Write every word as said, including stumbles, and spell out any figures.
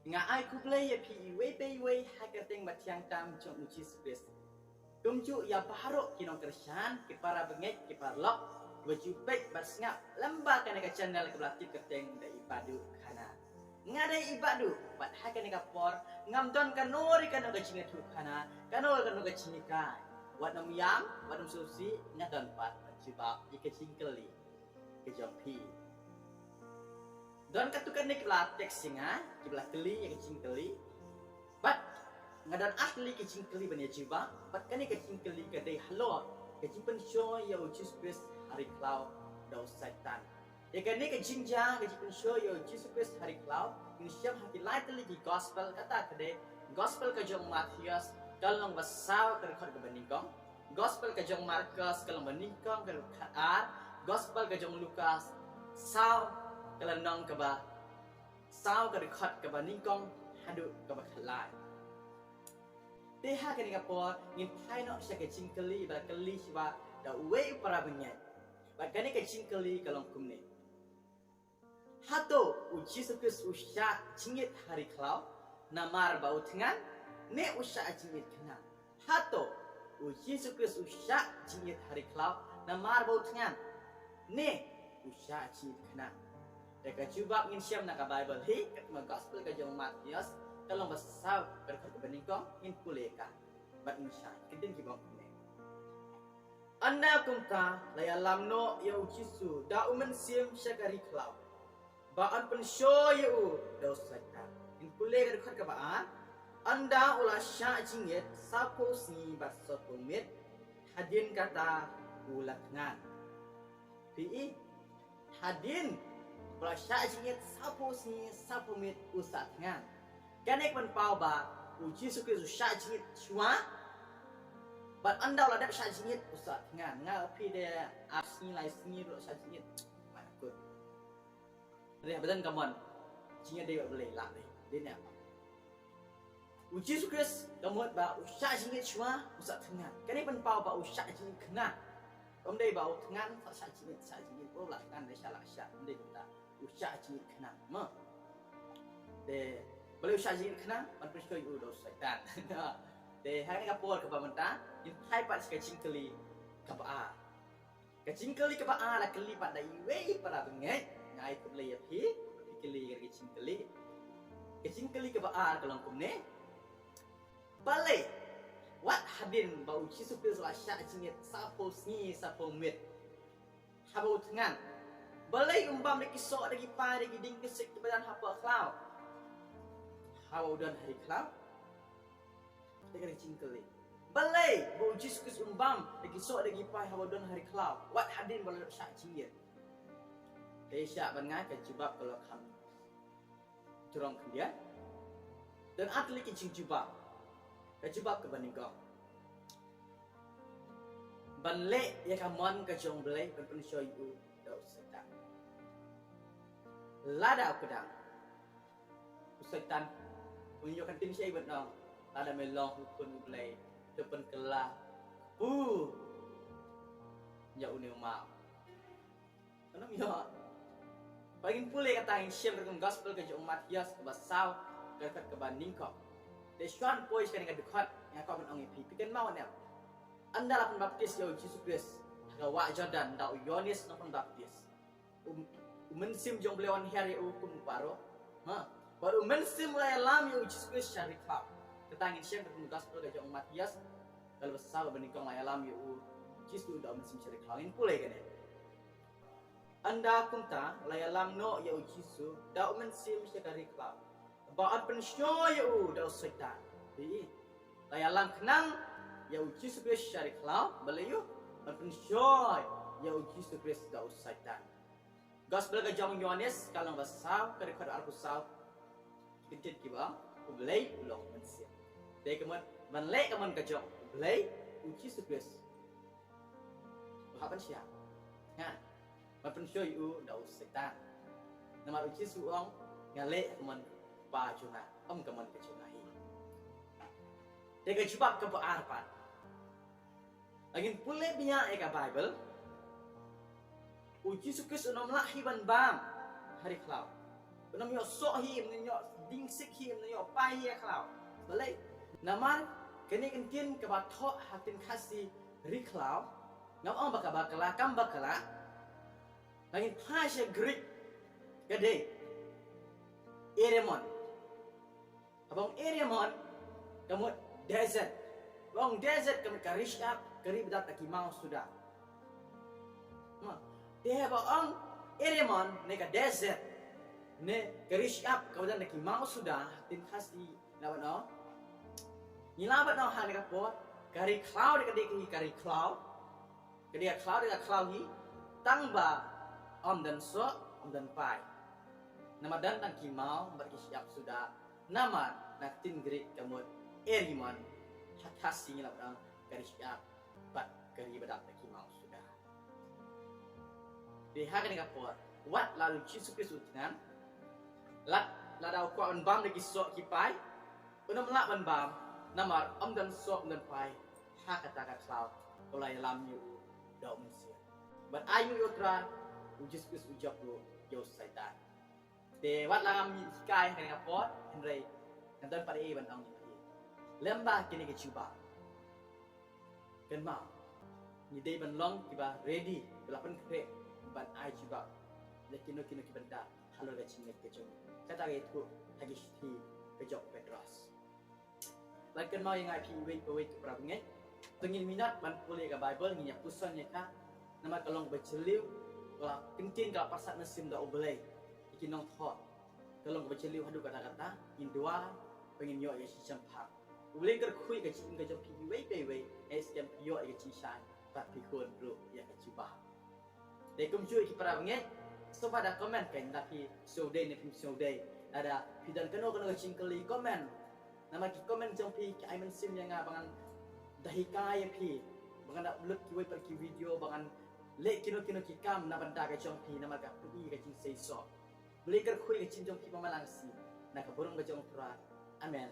Nga ai khublei ïa phi iwei pa iwei ha ka kyrteng ba thiang tam jong u Jisu Khrist. Kumjuh ïa baroh ki nongkyrshan, ki para bangeit, ki paralok, kiba ju peit bad sngap lyngba kane ka channel kaba la tip kyrteng da i Bah Duh Khana. Nga dei i Bah Duh, bad ha kane ka por ngam don kano re kano ka jingïathuhkhana, kano re kano ka jinghikai. Wat nym ïam, wat nym sngewsih, nga don pat ban jubab ïa ka jingkylli ka jong phi. Don katto katne kiba la text ïa nga, kiba la kylli ïa ka jingkylli. Bad nga don ar tylli ki jingkylli ban ïa jubab, bad kane ka jingkylli ka dei halor ka jingpynshoi ïa u Jisu Khrist ha ri khlaw da u Soitan. Ïa kane ka jingjia ka jingpynshoi ïa u Jisu Khrist ha ri khlaw, ngin shem ha ki lai tylli ki gospel, kata ka dei gospel ka jong u Mathaios, ka lynnong ba saw, ka dkhot kaba nyngkong. Gospel ka jong u Markos, ka lynnong ba nyngkong, ka dkhot khatar. Gospel ka jong u Lukas, saw, ka lynnong kaba saw, ka dkhot kaba nyngkong haduh kaba khatlai. Te ha kane ka por ngin phai noh sha ka jingkylli ba la kylli shuwa da uwei u para bangeit. Bad kane ka jingkylli ka long kumne. Hato u Jisu Khrist u shah jingit ha ri khlaw namar ba u thngan, ne u shah jingit khnang? Hato u Jisu Khrist u shah jingit ha ri khlaw namar ba u thngan, ne u shah jingit khnang? Te ka jubab ngin shem na ka Baibl hi, katkum ka gospel ka jong u Mathaios, ka lynnong ba saw, ka dkhot kaba nyngkong, ngin pule ïa ka. Bad ngin shah, ki ktien ki ong kumne. Ynda kumta la ïalam noh ïa u Jisu da u Mynsiem sha ka ri khlaw, ba yn pynshoi ïa u da u Soitan. Ngin pule ka dkhot kaba ar. Ynda u la shah jingit sawphew sngi bad sawphew miet, hadien kata u la thngan. Phi i, hadien ba u la shah jingit sawphew sngi sawphew miet u sa thngan. Kane ka pynpaw ba u Jisu Khrist u shah jingit shuwa, bad ynda u la dep shah jingit u sa thngan. Nga ong phi, de ar sngi lai sngi ruh u la shah jingit, ma kut. Re ba don ka mon jingïadei bad U Blei, lah dei. Dei ne em? U Jisu Khrist ka mut ba u shah jingit shuwa u sa thngan. Kane pynpaw ba u shah jingit khnang. Ym dei ba u thngan sa shah jingit, shah jingit, u la thngan, dei shah la shah, ym dei kumta. U shah jingit khnang, mo. Te balei u shah jingit khnang? Ban pynshoi ïa u da u Soitan. Te ha kane ka por kaba mynta ngin phai pat sha ka jingkylli kaba ar. Ka jingkylli kaba ar la kylli pat da iwei i para bangeit. Nga ai khublei ïa phi, phi kylli ïa ka jingkylli. Ka jingkylli kaba ar ka long kumne. Balei wat hadien ba u Jisu Khrist u la shah jingit sawphew sngi sawphew miet, haba u thngan, balei um bam da ki soh, da ki pai, da ki dieng ki siej kiba don hapoh khlaw haba u don ha ri khlaw? Te ka jingkylli. Balei ba u Jisu Khrist um bam da ki soh, da ki pai haba u don ha ri khlaw, wat hadien ba u la shah jingit? Te shah ban nga, ka jubab ka long kham jrong khyndiat. Don ar tylli ki jingjubab. Ka jubab kaba nyngkong, ban leh ïa ka mon ka jong U Blei, ban pynshoi ïa u da u Soitan. Lada u kdang, u Soitan un ïoh kyntien shaei ban ong, lada me long u Khun U Blei, to pynkylla u ïa une u maw. Kan ym ïoh. Ba ngin pule kata, ngin shem katkum gospel ka jong u Mathaios kaba saw, ka dkhot kaba nyngkong. Te shuwa poi sha kane ka dkhot, nga kwah ban ong ïa phi, phi kynmaw ne em? Ynda la pynbaptis ïa u Jisu Khrist ha ka wah Jordan da u Ïoannis nongpynbaptis, u, u Mynsiem jong U Blei u wan hiar ïa u kum u paro. Ha. Bad u Mynsiem u la ïalam ïa u Jisu Khrist sha ri khlaw. Kata ngin shem katkum gospel ka jong u Mathaios, ka lynnong ba saw, kaba nyngkong, la ïalam ïa u Jisu da u Mynsiem sha ri khlaw. Ngin pule kane. Ynda kumta la ïalam noh ïa u Jisu da u Mynsiem sha ka ri khlaw, ba yn pynshoi ïa u da u Soitan. Phi i, la ïalam khnang ïa u Jisu Khrist sha ri khlaw, balei? Yn pynshoi ïa u Jisu Khrist da u Soitan. Gospel ka jong u Ïoannis, ka lynnong ba saw, ka dkhot arphew saw. Ki ktien kiba ong, U Blei u long Mynsiem. Te ka mut ban leh ka mon ka jong U Blei, u Jisu Khrist, u hap ban shah thngan, ban pynshoi ïa u da u Soitan. Namar u Jisu u ong, nga leh ka mon Kpa jong nga, ym ka mon ka jong nga hi. Te ka jubab kaba ar pat, lada ngin pule biang ïa ka Baibl, u Jisu Khrist um lah hi ban bam ha ri khlaw. Ba nym ïoh soh hi, ba nym ïoh dingsik hi, ba nym ïoh pai hi ïa khlaw. Balei? Namar kane ka ktien kaba thoh ha ktien Khasi ri khlaw, ngam ong ba ka bakla, kam bakla. Lada ngin phai sha Greek ka dei eremon. Haba ong eremon ka mut desert. Haba ong desert ka mut ka ri shyiap, ka ri ba dap da ki maw suda. Te haba ong eremon ne ka desert ne ka ri shyiap kaba dap da ki maw suda, ha ktien Khasi ngi lah ban ong, ngi lah ban ong ha kane ka por ka ri khlaw dei, ka dei ka ri khlaw. Ka dei ka khlaw, dei ka khlaw hi tang ba ym don soh, ym don pai. Namar don tang ki maw bad ki shyiap suda. Namar na ktien Greek ka mut eremon, ha Khasi ngi lah ban ong ka ri shyiap bad ka ri ba dap da ki maw suda. Te ha kane ka por wat la u Jisu Khrist u thngan, lada, lada u kwah ban bam da ki soh ki pai, un ym lah ban bam namar ym don soh, ym don pai ha kata ka khlaw kaba la ïalam ïa u da u Mynsiem. Bad ai nguh ïa u Trai, u Jisu Khrist u jop ruh ïa u Soitan. Te wat la ngam hikai ha kane ka por, hynrei nga don pat ei ei ban ong ïa phi. Lem bad kine ki jubab, kynmaw, ngi dei ban long kiba ready, kiba la pynkhreh ban ai jubab ïa kino kino ki bynta halor ka jingngeit ka jong ngi. Kata ka ïathuh ha ki shithi ka jong u Petros. Bad kynmaw ïa nga ïa phi iwei pa iwei ki para bangeit. To ngin minot ban pule ïa ka Baibl, ngin ïa puson ïa ka. Namar ka long kaba jylliew, ka la kyntien, ka la pyrsad mynsiem da U Blei ïa ki nongthoh. Ka long kaba jylliew haduh katta katta, ngin duwai ba ngin ïoh ïa ka jingshemphang. U Blei un kyrkhu ïa ka jingim ka jong phi iwei pa iwei, ïa skhem phi ïoh ïa ka jingshai bad phi khun ruh ïa ka jubab. Te kumjuh ki para bangeit, sngewbha da comment kein lada phi sngewdei ne phim sngewdei. Lada phi don kano kano ka jingkylli, comment. Namar ki comment jong phi ki ai mynsiem ïa nga ba ngan da hikai ïa phi, ba ngan da upload kiwei pat ki video, ba ngan leh kino kino ki kam na bynta ka jong phi, namar ka pyni ka jingseisoh. U Blei un kyrkhu ïa ka jingim jong phi ba man la ka sngi. Na ka burom ka jong U Trai. Amen.